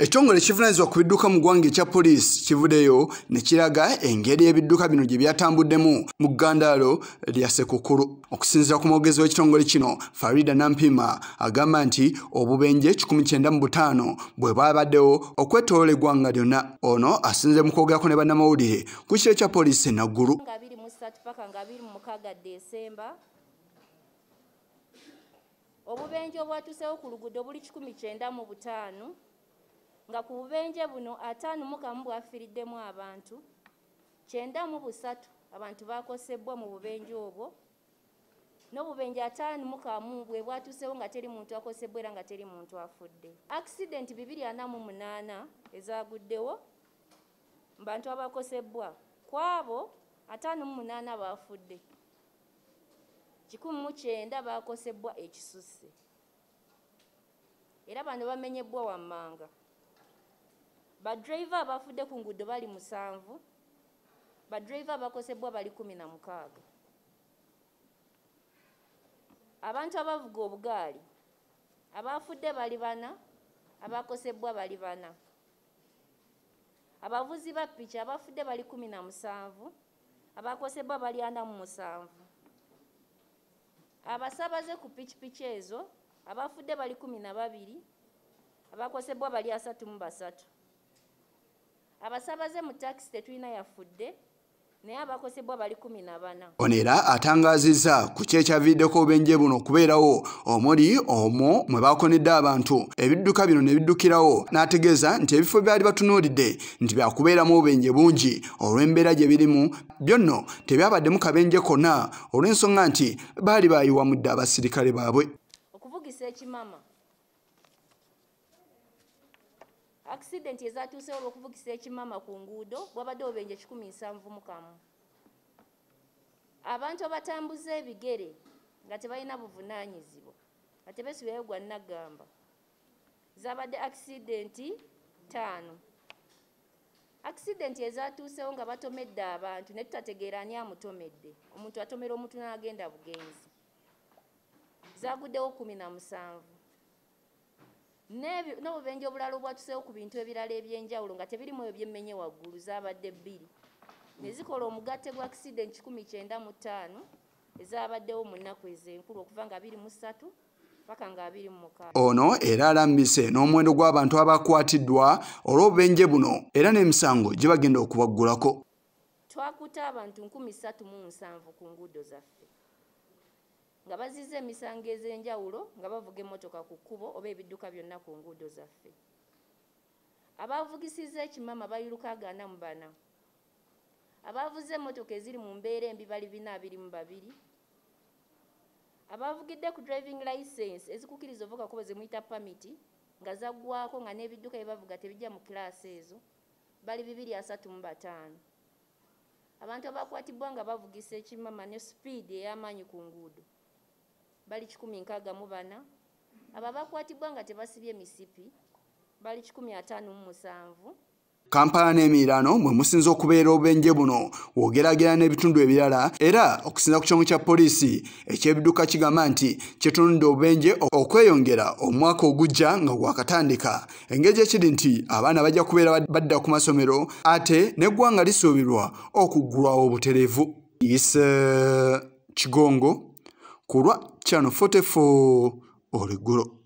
Ekitongole ekivunaanyizibwa ku bidduka mu ggwanga ekya poliisi kivuddeyo ne kiraga engeri ebidduka bino gye byatambuddemu mu ggandaalo lya Ssekukulu. Okusinziira ku mwogezi w'ekitongole kino Farida Nampima, agamba nti obubenje 195 bwe bwabaddewo okwetooloola eggwanga lyonna. Ono asinze mu kwogerako ne bannamawulire ku kiro kya poliisi e Naggulu. Nga 23 paka nga 26 Desemba, obubenje obwatuusewo ku luguudo buli 195, nga ku bubenje buno 51 bwafiiriddemu abantu, 93 abantu baakosebwa mu bubenje obwo, n'obubenje 51 bwe bwatuusewo nga teri muntu akosebwa era nga teri muntu afudde. Accident 248 ezaaguddewo mu bantu abakosebwa, ku abo 58 baafudde, 190 baakosebwa ekisusse, era bano bamenyebwa wammanga. Badriver abafudde ku nguudo bali 7, badriver abakosebwa bali 16. Abantu abavuga obugaali abafudde bali 4, abakosebwa bali 4. Abavuzi ba piki abafudde bali 17, abakosebwa bali 47. Abasabaze ku pikipiki ezo abafudde bali 12, abakosebwa bali 33. Abasabaze mu takisi tetulina yafudde, naye abakosebwa bali 14. Ono era atangaazizza ku ki ekyaviiriddeko obubenje buno okubeerawo, omuli omwo mwe baakonedde abantu ebidduka bino ne biddukirawo, n'ategeeza nti ebifo byali batunuulidde nti byakubeeramu obubenje bungi olw'embeera gye birimu, byonno tebyabaddemu kabenje konna olw'ensonga nti baali baayiwamudde abasirikale baabwe. Okuvugisa ekimama, accident ezatuusewo olw'okuvugisa ekimama ku nguudo bwabadde obubenje 171. Abantu abatambuza ebigere nga tebalina buvunaanyizibwa nga tebeesibyeyo gwa nnagamba, zabadde accident 5. Accident ezatuusewo nga batomedde abantu ne tutategeera ani amutomedde, omuntu atomera omuntu n'agenda bugenzi, zaaguddewo 17. N'obubenje obulala obwatuusewo ku bintu ebirala ebyenjawulo nga tebirimu ebyo byemmenye waggulu zaabadde 2, ne zikola omugatte gwa accident 195 ezabaddewo mu nnaku ez'enkulu okuva nga 23 paka nga 26. Ono era alambise n'omuwendo gw'abantu abakwatiddwa olw'obubenje buno era n'emisango gye bagenda okubaggulako. Twakutte abantu 3,007 ku nguudo zaffe nga bazize emisango ez'enjawulo nga bavuga emmotoka ku kkubo oba ebidduka byonna ku nguudo zaffe. Abavugisiza ekimama bali 604. Abavuze emmotoka eziri mu mbeera embi bali 422. Abavugidde ku driving license ezikukkiriza ovuga kubo ze muyita permit nga zaggwako nga n'ebidduka bye bavuga tebijja mu kilaasi ezo bali 235. Abantu abakwatibwa nga bavugisa ekimama ne sipiidi ey'amaanyi ku nguudo bali 164. Abo abakwatibwa nga tebasibye misipi bali 157. Kampala n'emiriraano mwe musinze okubeera obubenje buno w'ogeraageranya n'ebitundu ebirala, era okusinziira ku kitongole kya poliisi eky'ebidduka kigamba nti kyetunudde obubenje okweyongera omwaka ogujja nga gwakatandika, engeri gye kiri nti abaana bajja kubeera badda ku masomero ate n'eggwanga lisuubirwa okuggulwawo obutereevu. Ise Kigongo ku lwa Channel 44 olweggulo.